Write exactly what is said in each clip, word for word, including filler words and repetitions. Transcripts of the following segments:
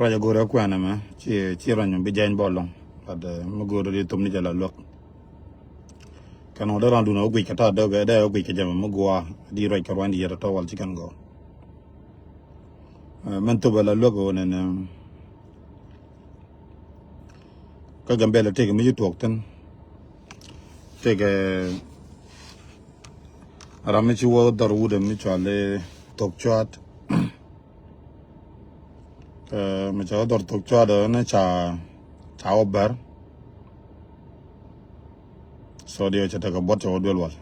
Ruac a go̱o̱r ɛ kuɛn ɛmɛ ci ci ruac mi bi jany bɔ lɔŋ. But mi go̱o̱r di thom ni jɛ la luäk. Kɛn ɣän dee randun ɛ wä guic kɛ ta̱a̱ dee bɛ dee ɛ wä guic kɛ jɛ mɛ mi gua̱a̱ di ruac kɛ ruany di yɛt ɛ tɔ̱ wal ci kɛn gɔɔ. Mɛn thop ɛ la luäk ɣän ɛn kä Gambɛl ɛ tëk mi ci tuɔɔk thi̱n. Tëk ɛ ram mi ci wä dhɔr wut ɛ mi cual i̱ thok cuaat. Mi ca wä dhɔr thok cuaat ɛ ni ca ca wä bɛr. So diɛ cɛ tekɛ buɔt cɛ wä duel wal.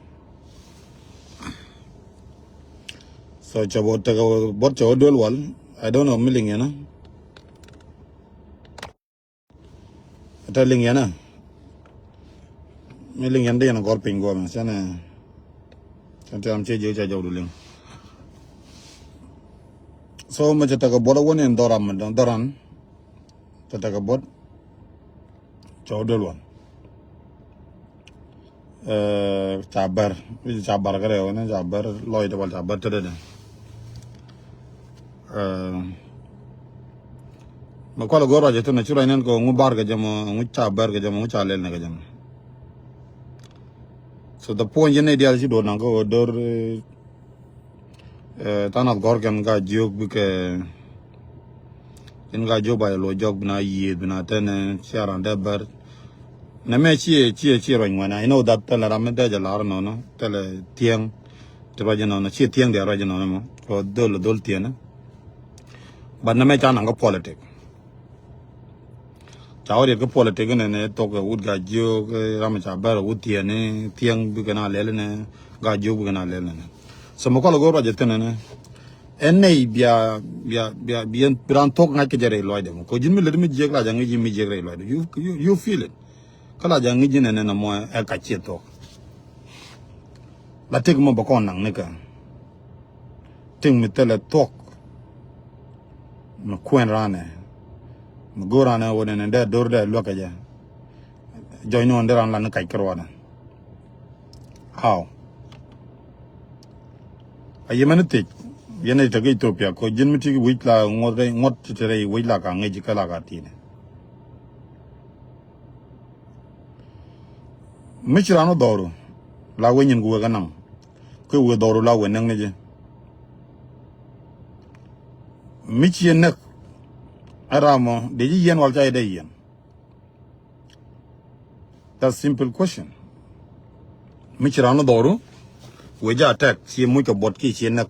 So cɛ wä tekɛ buɔt cɛ wä duel wal. I don't know mi liŋ yɛn a. Ɛ tɛ liŋ yɛn a. Mi liŋ yɛn di yɛn gɔr piny guɔ mɛ cɛn ɛ cɛn tɛm cɛ jiɛ cɛ jɔw du liŋ. So mɛ cɛ tekɛ buɔt a wä ni in dhɔram mi dhɔran. Cɛ tekɛ buɔt cɛ wä duel wal. Ca bär wi̱c ca bär kɛ rɛw ni ca bär lɔc de wal ca bär tetdɛ dɛ. Mɛ kual a go̱r ruac a thin a cu ruac nɛn kɛ ŋu bar kɛ jɛ mɔ ŋu ca bär kɛ jɛ mɔ ŋu ca lɛl ni kɛ jɛ mɔ. So the point yɛn ni dial ci do̱r naŋ kɛ ɣöö do̱r. Than ath gɔ̱r kɛn ka jiök bikɛ in ka jiök ba jɛ luɔ jɔk bina yiëëth bina tɛnɛ cia ran dee bär. Nɛ mɛ ciɛ ciɛ ciɛ ruac ŋuɛn I know that thilɛ ram mi dee jɛ lar nɔnɔ thilɛ thiɛŋ. Ti ruac nɔnɔ ciɛ thiɛŋ diɛ ruac nɔnɔ mɔ kɛ dhol dhol thiɛnɛ. But nɛ mɛ ca naŋ kä politic. Ca wä riet kä politik inɛnɛ thok ɛ wut Gajiok ɛ ram ca bɛr ɛ wut thiɛn ni thiɛŋ bikɛ na lɛl inɛ Gajiok bikɛ na lɛl inɛ. So mɛ kual ɛ go̱o̱r ruac ɛ thin inɛ. Ɛn nɛy bia bia bia bi ran thok ŋa̱c kɛ jɛ rɛy luɔcdɛ mɔ kɛ ji̱n mi lät mi jiɛk la jɛ ŋi̱c ji̱ mi jiɛk rɛy luɔcdɛ. You feel it. Kä la jɛ ŋi̱c ji̱n inɛ nɔmɔ ɛ kac ciɛ thok. La tëk mɔ bɛ kɔn naŋ nikɛ. Tëk mi thilɛ thuɔ̱k. Mi kuɛn ranɛ mi go̱o̱r ranɛ wä nɛn dee do̱r dee luäk kɛ jɛ. Jɔc ni ɣän dee ran lan ni kac kɛ ruɔdɛ. How? A yemɛn thiec yɛn a tekɛ Ethiopia kɔ ji̱n mi ti wi̱c la ŋuɔt rɛy ŋuɔt ti rɛy wi̱c la ka ŋi̱c kä la ka ti̱i̱nɛ. Mi ci ran wä dhɔru la wee nyin ku wek anaŋ. Kui̱ wee dhɔru la wee näk ni ji̱. Mi ci yɛ näk ɛ ram mɔ dee ji̱ yiɛn wal ca yɛ dee yiɛn. That simple question. Mi ci ran wä dhɔru wee ja attack ci yɛ muc kɛ buɔt kiɛ ci yɛ näk.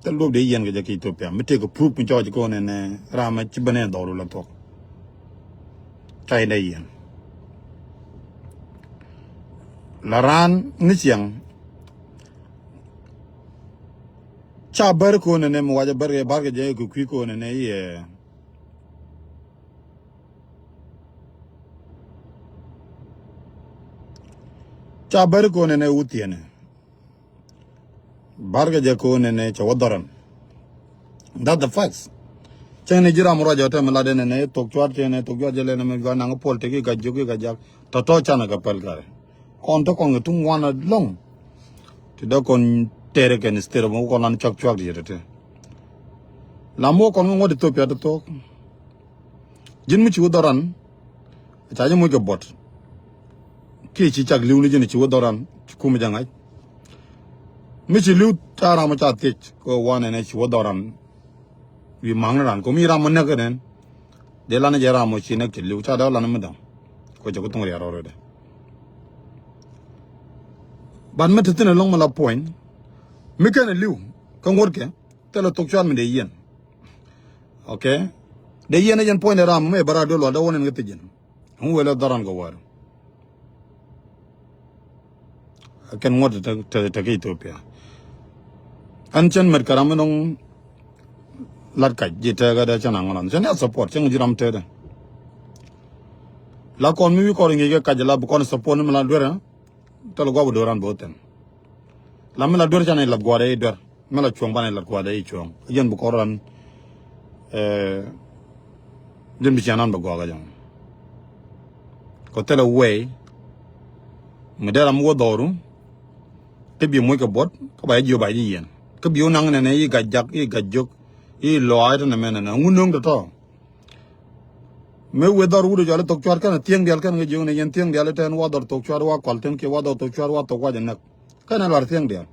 Thil duɔ̱p dee yiɛn kɛ jɛ kɛ Ethiopia mi tëëk kɛ proof mi cɔɔc kɛ wä nɛnɛ ram mɛ ci ben ɛ dhɔru la thuɔ̱k. Ca yɛ dee yiɛn. La raan ni ciɛŋ ca bär ko̱n ɛnɛ mi wacɛ bär kɛ bar kɛ jɛ kɛ kui̱ ko̱n ɛnɛ yɛ. Ca bär ko̱n ɛnɛ wuthiɛnɛ. Bar kɛ jɛ ko̱n ɛnɛ cɛ wä dhɔran. That the facts. Cɛŋ ni ji̱ ram ruac ɔ tɛm lat ɛn ɛn ɛ thok cuat cɛn ɛ thok cuat jɛ lɛn ɛmɛ gua naŋ puɔl teki ka jiök ki ka jak tɔ̱tɔ̱ canɛ kɛ päl karɛ. Kɔn te kɔn kɛ tuŋ wan alɔŋ. Ti dee kɔn tɛrɛ kɛn state mɔ kɔn lan cuak cuak ti yɛ tete. Lam wä kɔn ŋuɔ̱t Ethiopia ti thok. Ji̱n mi ci wä dhɔran. Ca ji̱ muc kɛ buɔt. Kiɛ ci cak li̱w ni ji̱n ci wä dhɔran ci kum jɛ ŋa̱c. Mi ci li̱w ca ram ca thiec kɛ wan ɛn ɛ ci wä dhɔran. Wi̱i̱ ma̱a̱ŋni ran kɔ mi ram mɔ näk kɛ nɛn. Dee lan jɛ ram mɔ ci näk ci li̱w ca dee lan mi da̱ŋ. Kɔ cɛ ku thuŋ rial rɔɔdɛ. Ban mi te thi̱n ɛlɔ̱ŋ mi la puɔ̱ny. Mi kɛn ɛ li̱w kä ŋuɔ̱tkɛ thilɛ thok cuat mi dee yiɛn. Okay. Dee yiɛn ɛ yɛn puɔ̱ny dee ram mi ɛ bä raar duel lual dee wä nɛn kɛ thiec jɛn. Ŋu wëë lɛ dhɔran kɛ wäär. Kɛn ŋuɔ̱t te te te kä Ethiopia. Ɛn cɛn mɛt kɛ ram mi nɔŋ lat kac ji̱ tɛɛkä dee cɛn aŋɔlan cɛn ya support cɛn ji̱ ram tɛɛdɛ. La kɔn mi wi̱i̱ kɔn ŋi̱i̱c kɛ kac la bi kɔn support ni mi la duerɛ. Thil gua̱p bi do̱ran bi wä thɛn. La mi la duer canɛ lat gua̱dɛ i̱ duer. Mi la cuɔ̱ŋ banɛ lat gua̱dɛ i̱ cuɔ̱ŋ. Jɛn bi kɔn ran. Jɛn bi cianan bɛ gɔaa kä jɔŋ. Kɔ thilɛ wɛy. Mi dee ram wä dhɔru. Kä bi muc kɛ buɔt kä ba jɛ jiök ba jɛ yiɛn kä bi wä naŋ nɛnɛ i̱ gac jak i̱ gac jiök. I̱ lɔaac tɛn ɛmɛn ɛnɛ ŋun nöŋ tɔ̱tɔ̱. Mëë wëë dhɔr wut ɛ jɔal i̱ thok cuat kɛn ɛ thiëŋ diaal kɛn kɛ jiök ni yɛn thiëŋ diaal itɛn wa dhɔr thok cuat wa kual tɛn kiɛ wa dhɔr thok cuat wa thok wac ɛ näk. Kɛn ɛ luar thiëŋ diaal.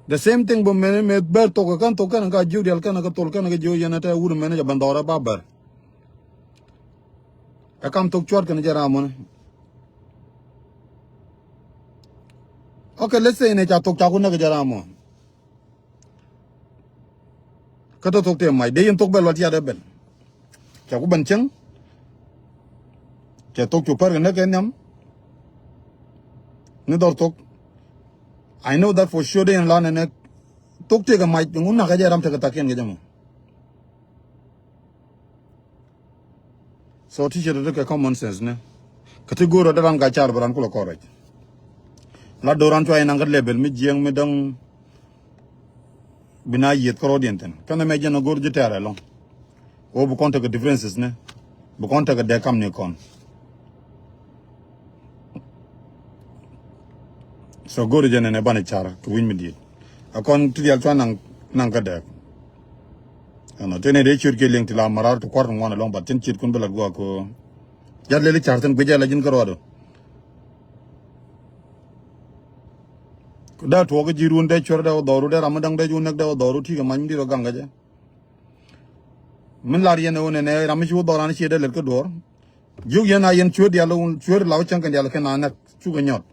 The same thing bä mɛn mɛ bɛr thok kɛn thok kɛn ka jiök diaal kɛn kɛ thol kɛn kɛ jiök yɛn ɛ tɛ wut mɛn jɛ bɛn dhɔr ɛ ba bɛr. Ɛ kam thok cuat kɛn jɛ ram mɔnɛ. Okay, let's say nɛ ca thok ca ku näk jɛ ram mɔ. Kä tɔ thok tëë mac dee yɛn thok bɛ luɔt yat ɛ ben. Ca ku ben cieŋ. Cɛ thok cu pär kɛ näk kɛ nhiam. Ni dhɔr thok. I know that for sure dee yɛn lan ɛnɛ thok tëë kɛ mac ŋun nak kɛ jɛ ram tekɛ thakiɛn kɛ jɛ mɔ. So ti ciet ti kɛ common sense ni. Kä ti go̱o̱r rɔ dee ran ka car bi ran kulɛ kɔn rɛc. La do̱ran cua inaŋ kä level mi jiɛŋ mi däŋ. Bi na yieth kä rɔɔdiɛn thin kɛn ɛmɛ jɛn a go̱o̱r ji̱ tɛɛr ɛlɔŋ. Wä bi kɔn tekɛ differences ni. Bi kɔn tekɛ dee kam ni kɔn. So go̱o̱ri jɛn ɛn ɛ banɛ car kɛ wi̱ny mi di̱i̱t. A kɔn ti dial cua naŋ naŋ kä dɛɛk. Ɛnɔ tëë ni dee ciöt kiɛ liŋ ti la marar ti kua̱r ti ŋuan ɛlɔŋ bat cin ciöt kun bi lat gua̱a̱k kɛ. Jat leli car thin guic jɛ la ji̱n kä ruaadu. Ku dee tuɔɔk ji̱ run dee cuer dee wä dhɔru dee ram mi da̱ŋ dee cu näk dee wä dhɔru ti kɛ mac mi di̱i̱t wä gaŋ kɛ jɛ. Min lar yɛn ɛ wä nɛnɛ ram mi ci wä dhɔran ciɛ dee lɛt kä duɔ̱ɔ̱r. Jiök yɛn a yɛn cueer diaal wun cueer la wä cäŋ kɛn diaal kɛn a näk cukɛ nyɔt.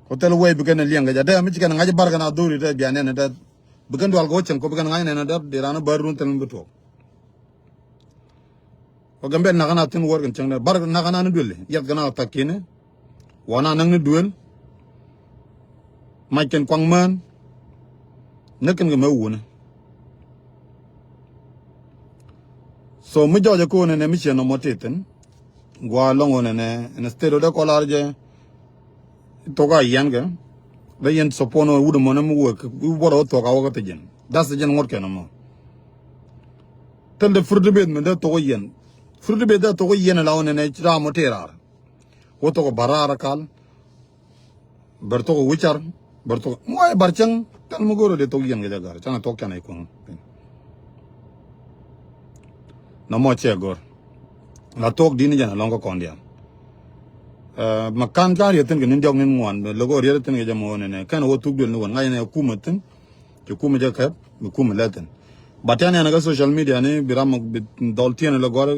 Kɔ thil wee bi kɛn liɛŋ kɛ jɛ dee mi ci kɛn ŋa̱c bar kɛn a dhori dee bia nɛn dee bi kɛn dual kɛ wä cäŋ kɔ bi kɛn ŋa̱c nɛn dee di ran bär run thil mi bi tuɔk. Kɔ gɛm bɛ nak kɛn a thin wär kɛn cäŋ dee bar nak kɛn a ni duël yɛth kɛn a thak kini. Wa na näk ni duël. Mac kɛn kuaŋ mään. Näk kɛn kɛ mɛ wuni. So mi jɔɔcɛ ko̱n ɛnɛ mi ciɛ nɔmɔ ti thin. Gua lɔŋ ɣöö nɛnɛ instead ɣöö dee kɔ lar jɛ. Thok a yiɛn kɛ dee yɛn support ni wut ɛmɔ ni mi wek wut bɔrɔ wä thok a wä kä thi̱ji̱n. That's the jɛn ŋuɔ̱t kɛn ɛmɔ. Thil de fruit beth mi dee thok yiɛn. Fruit beth dee thok yiɛn la ɣöö nɛnɛ ram wä tëë raar. Wä thok bar raar kal. Ber thok wi̱car ber thok muay bar cäŋ. Thil mi go̱o̱r dee thok yiɛn kɛ jɛ gar canɛ thok canɛ ikuŋ. Nɔmɔ cɛ gör. La thok di̱n jɛn alɔŋ kä kɔn diaal. Ma kan kan riet thin kɛ ni̱n diɔk ni̱n ŋuan lo̱k ɣöö riet thin kɛ jɛ mɔ nɛnɛ kɛn wä thuk duël ni wän ŋa̱c nɛ kumä thin. Ci kumä jɛ kɛp mi kumä lɛ thin. But tɛn yɛn kä social media ni bi ram bi dhɔl tiɛn lɛ gɔr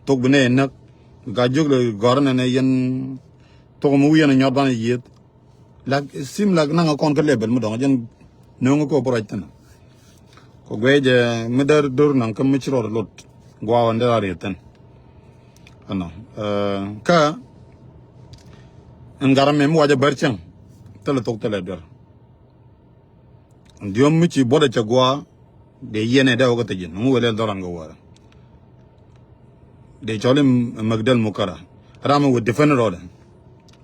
thok bi nɛ näk. Ka jiök lɛ gɔr nɛnɛ yɛn thok mi wi̱i̱ yɛn nyɔt banɛ yieth. Like it seem like naŋ a kɔn kä level mi dɔŋ jɛn nöŋ kä bi ruac thin. Kɛ guɛc jɛ mi dee dor naŋ kä mi ci rɔɔd lot gua̱a̱ wän dee rɔɔd riet thin. Ɛnɔ kä in gat amɛ mi wacɛ bär cäŋ thilɛ thok thilɛ duer. Diom mi ci buɔt a cɛ gua̱a̱ dee yiɛn ɛ dee wä kä thi̱ji̱n ŋu wël ɛ dhɔran kɛ wäärä. Dee cɔl in mɛk dɛl mukara ram in wä defend rɔɔdɛ.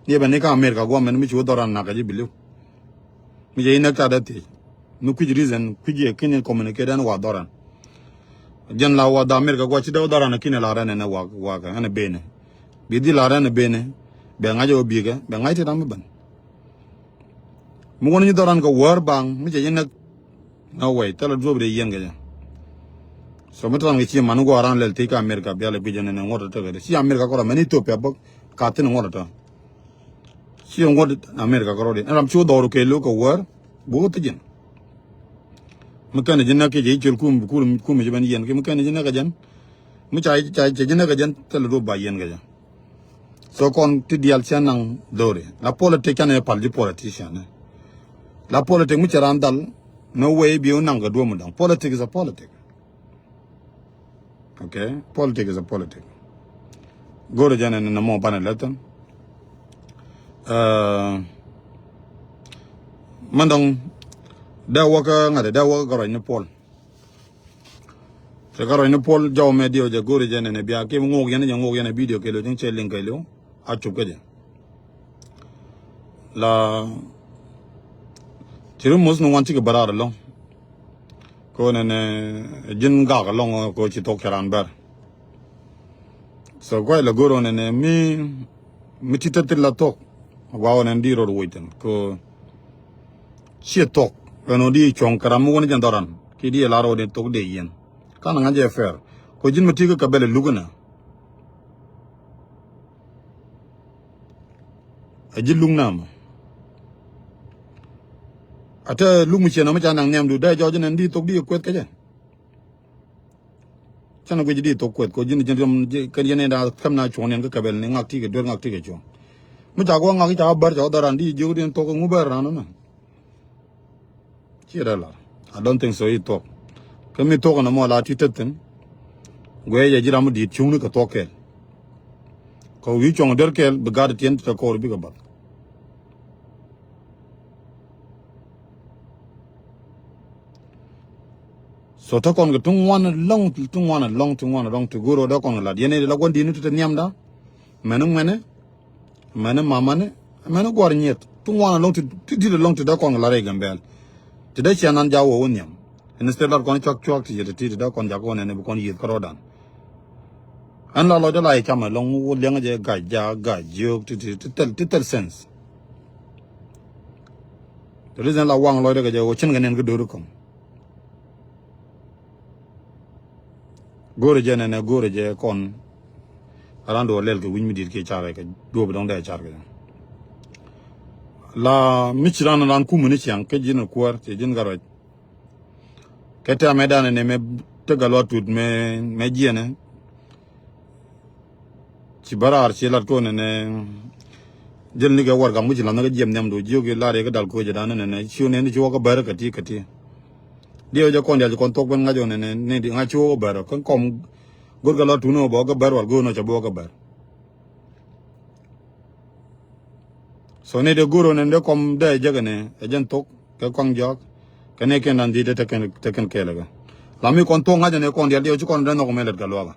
Ni ɛ bɛ ni kä America gua̱a̱ mɛn mi ci wä dhɔran nak kɛ ji̱ biliw. Mi cɛ inɛk tat dee thiec mi kui̱c reason kui̱c yɛ kin in communicate ɛn wa dhɔran. Jɛn la wa dha America gua̱a̱ ci dee wä dhɔran kin in la rɛn ɛn ɛ wa wa kɛ ɛn ɛ benɛ. Bi dhi la rɛn ɛ benɛ bɛ ŋa̱c ɛ wä bi̱i̱kɛ bɛ ŋa̱c ti ram mi ben. Mi wän nyi dhɔran kɛ wäär baŋ mi cɛ ji̱ näk. No way thilɛ duɔ̱p dee yiɛn kɛ jɛ. So mi tɔn kɛ ci man guɔ ran lɛl thiec kä America bialɛ guic jɛ nɛn ŋuɔt tɔtɔ kɛ ci America kɔrɔ mɛn Ethiopia bäk ka thin ŋuɔt tɔtɔ. Ci ŋuɔt America kɔrɔ di ram ci wä dhɔru kɛ lo̱k kɛ wäär. Buk thi̱ji̱n. Mi kɛn ji̱ näk kɛ jɛ i̱ col kum kum kum ji̱ ben yiɛn kɛ mi kɛn ji̱ näk kɛ jɛn. Mi ca ca ji̱ näk kɛ jɛn thilɛ duɔ̱p ba yiɛn kɛ jɛ. So kɔn ti diaal cä naŋ dhori la politic canɛ pal ji̱ politician. La politic mi cɛ ran dhal. No way bi wä naŋ kɛ duɔ̱m daŋ politic is a politic. Okay, politic is a politic. Go̱rɛ jɛn ɛn nɔmɔ banɛ lɛthɛn. Mɛn dɔŋ dee wäkä ŋa̱t dee wäkä gɔrɔc ni puɔl. Cɛ kä rɔ̱c ni puɔl jɔw mɛ diɛw jɛ go̱ri jɛ nɛnɛ bia kim ŋok yɛn jɛ ŋok yɛn ɛ video kɛlo ji̱n cɛ liŋ kɛlo. A cup kä jɛ la ci ri muth ni wan cikɛ bäraar ɛlɔ̱ŋ. Ko nɛnɛ ji̱n gak ɛlɔ̱ŋ ko ci thok cɛ ran bɛr. So guay la go̱r ɣän ɛnɛ mi mi ti tä thil la thok. Gua ɣän ɛn di rot woc thin ko Ciɛ thuɔ̱k ɛn ɣän di cuɔ̱ŋ kɛ ram mi wä ni jɛn dhɔran kiɛ di ɛ lar ɣän di thok dee yɛn. Kan ŋa̱c ɛ fair kɛ ji̱n mi ti kä kɛ bɛl ɛ luk inɛ. Ɛ ji̱ luk namɛ. Ɛ te luk mi ciɛ nɔmɔ ca naŋ nhiamdu dee jɔɔc inɛ di thok di ɛ kueth kɛ jɛ. Canɛ guic di thok kueth kɛ ji̱n ji̱n riɔm kɛn yɛn in da käm na cuɔ̱ŋ niɛn kä kɛ bɛl ni ŋak ti kɛ duer ŋak ti kɛ cuɔ̱ŋ. Mi ca guɔ ŋak ca bär ca dhɔran di jiök di thok ŋu bär ran nɔ. Ciɛ rɛ lar. I don't think so i̱ thuɔ̱k. Kä mi thuɔ̱k ɛn ɛmɔ la ti tethin. Guɛ yɛ ji̱ ram mi di̱i̱t cuŋni kɛ thuɔ̱k kɛɛl. Kɛ wi̱i̱ cuɔ̱ŋ dɛr kɛɛl bi gat tiɛn ti te kɔɔr bikɛ bath. So te kɔn kɛ ti ŋuan ɛlɔ̱ŋ ti ŋuan ɛlɔ̱ŋ ti ŋuan ɛlɔ̱ŋ ti go̱o̱r ɣä dee kɔn kɛ lat yɛn ɛ la gua̱n di̱i̱t ni ti te nhiamda. Mɛn ŋuɛnɛ. Mɛn mamani. Mɛn guar nyieth ti ŋuan ɛlɔŋ ti di̱t ɛlɔŋ ti dee kɔn lar i̱ Gambɛl. Ti dee cian an jaw wä wä nhiam. Instead lar kɔn cuak cuak ti yet ti ti dee kɔn jak wä nɛn bi kɔn yieth kärɔɔdan. Ɛn la lɔcdä la i̱ cam ɛlɔŋ wä liɛŋ jɛ gac ja gac jiök ti ti ti thil ti thil sense. The reason la waŋ lɔcdä kɛ jɛ wä cin kɛ nɛn kä do̱ri kɔŋ. Go̱o̱rɛ jɛ nɛnɛ go̱o̱rɛ jɛ kɔn. Aran duɔ lɛl kɛ wi̱ny mi di̱t kiɛ carɛ kɛ duɔp dɔ̱ŋ dee car kɛ. La mi ci ran ran kumä ni ciaŋ kä ji̱n kuäär cɛ ji̱n gat ruac. Kɛ tɛmɛ danɛ nɛ mɛ te gat luat tut mɛ mɛ jiɛnɛ. Ci bä raar ci lat kɔn nɛnɛ. Jël ni kɛ warɛgak mi ci la̱th ni kä jiɛm nhiamdu jiök i̱ lar yɛ kä dal ko̱cä dan nɛnɛ ci wä nɛn ci wä kä bär kä ti kä ti. Diɛw jɛ kɔn dial ci kɔn thuɔk ben ŋa̱c ɣän nɛnɛ ni di ŋa̱c ci wä kä bär kä kɔm. Go̱r kɛ lar tuni wä bä wä kä bär wal go̱r nɔ cɛ bä wä kä bär. So ni dee go̱r ɣän nɛn dee kɔm dee jek nɛ ɛ jɛn thuɔk kɛ kɔaŋ jɔak. Kɛ ni kɛn dan di dee te kɛn te kɛn kɛɛl kɛ. La mi kɔn thuɔk ŋa̱c ɣän nɛ kɔn dial diɛw ci kɔn dee nhɔk mɛ lɛt kɛ luakä.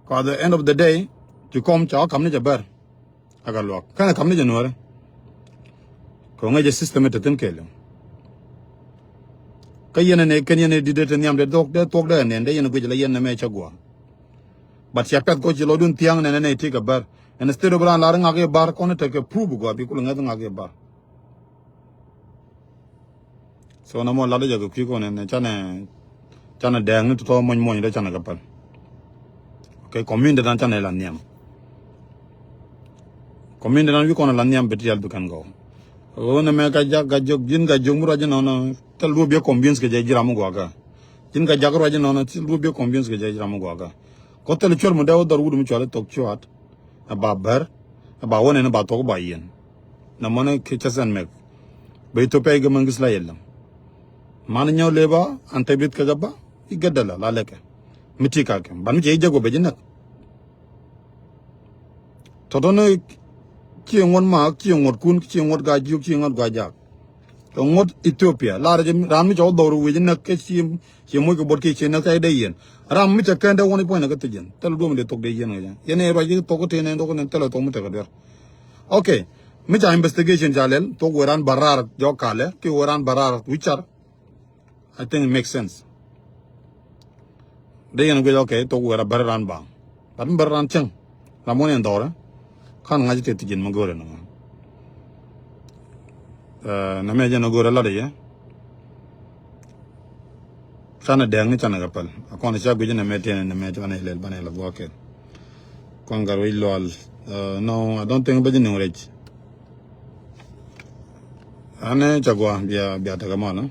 Kɛ at the end of the day ci kɔm ca wä kam ni jɛ bär. Aka luak kɛnɛ kam ni jɛ nuɔrɛ. Kɛ ŋäc jɛ system ɛ te thin kɛɛliw. Kä yɛn ɛnɛ kɛn yɛn ɛ di̱t dee te nhiam dee thuɔk dee thuɔk dee ɛnɛn dee yɛn ɛ guic la yɛn nɛmɛ cä gua̱a̱. But cia pɛth kɔ ci lɔcdun thia̱a̱ŋ nɛn ɛnɛ ti kɛ bär. Instead of ran lar ŋak i̱ bär kɔn ɛ tekɛ proof gua̱a̱ bi kul ŋäth ŋak i̱ bär. So na mɔ lat jɛ kɛ kui̱ kɔn ɛn canɛ canɛ dɛɛŋ ni tɔtɔ mɔny mɔny dee canɛ kɛ päl. Okay, community dan canɛ la nhiam. Community dan wi̱i̱ kɔn la nhiam bɛ ti yal bi kɛn gɔw. Ɣöö nɛ mɛ ka jak ka jök ji̱n ka jök mi ruac inɔnɔ thil duɔ̱p yɛ convince kɛ jɛ ji̱ ram mi guakä. Ji̱n ka jak ruac inɔnɔ thil duɔ̱p yɛ convince kɛ jɛ ji̱ ram mi guakä. Kɔ thil cuɔl mi dee wä dhɔr wut mi cual i̱ thok cuaat. Ɛ ba bär ɛ ba wä nɛn ɛ ba thuɔk ba yiɛn. Nɛ mɔnɛ kɛ cä sɛn mɛk. Bɛ Ithiopia i̱ gɛ mäŋ gis la yɛl däm. Man nyɔw leba an te bith kɛ gɛ ba i̱ gɛ däla la lɛkɛ. Mi ti kakɛ ban mi cɛ i̱ jɛ guɔ bɛ ji̱ näk. Tɔtɔni ciɛ ŋuɔ̱t maak ciɛ ŋuɔ̱t kun ciɛ ŋuɔ̱t gaa jiök ciɛ ŋuɔ̱t gaa jaak. Kɛ ŋuɔ̱t Ithiopia lar jɛ ram mi cɛ wä dhɔr wec ji̱ näk kɛ ciɛ Ciɛ moc kɛ buɔt kiɛ ciɛ nɛk ca i̱ dee yɛn. Ram mi ca kɛn dee wä ni puɔ̱ny nɛ kä thiec yɛn. Thilɛ duɔ̱m in dee thok dee yɛn kɛ jɛ. Yɛn ɛ ruac i̱ thok kä tëë nɛn thok nɛn thilɛ thok mi tekɛ duer. Okay. Mi ca investigation ca lɛl thok wee ran bä raar jɔk kalɛ kiɛ wee ran bä raar wi̱c car. I think it makes sense. Dee yɛn guic okay thok wee ran bä raar ran baŋ. But mi bär ran cäŋ. Ram wä ni ɛn dhɔrɛ. Kan ŋa̱c tëë thi̱c in mi go̱rɛ nɔmɔ. Ɛ, nɛmɛ jɛn ɛ go̱rɛ lat ɛ yɛ. Canɛ dɛɛŋ ni canɛ kɛ päl. A kɔn ca guic nɛmɛ tëë nɛmɛ canɛ lɛl banɛ la gua̱a̱ kɛl. Kɔn gat wec lual. Ɛ, no, I don't think bä ji̱ niŋ rɛc. Anɛ ca gua̱a̱ bia, bia tekɛ mal, ɛ?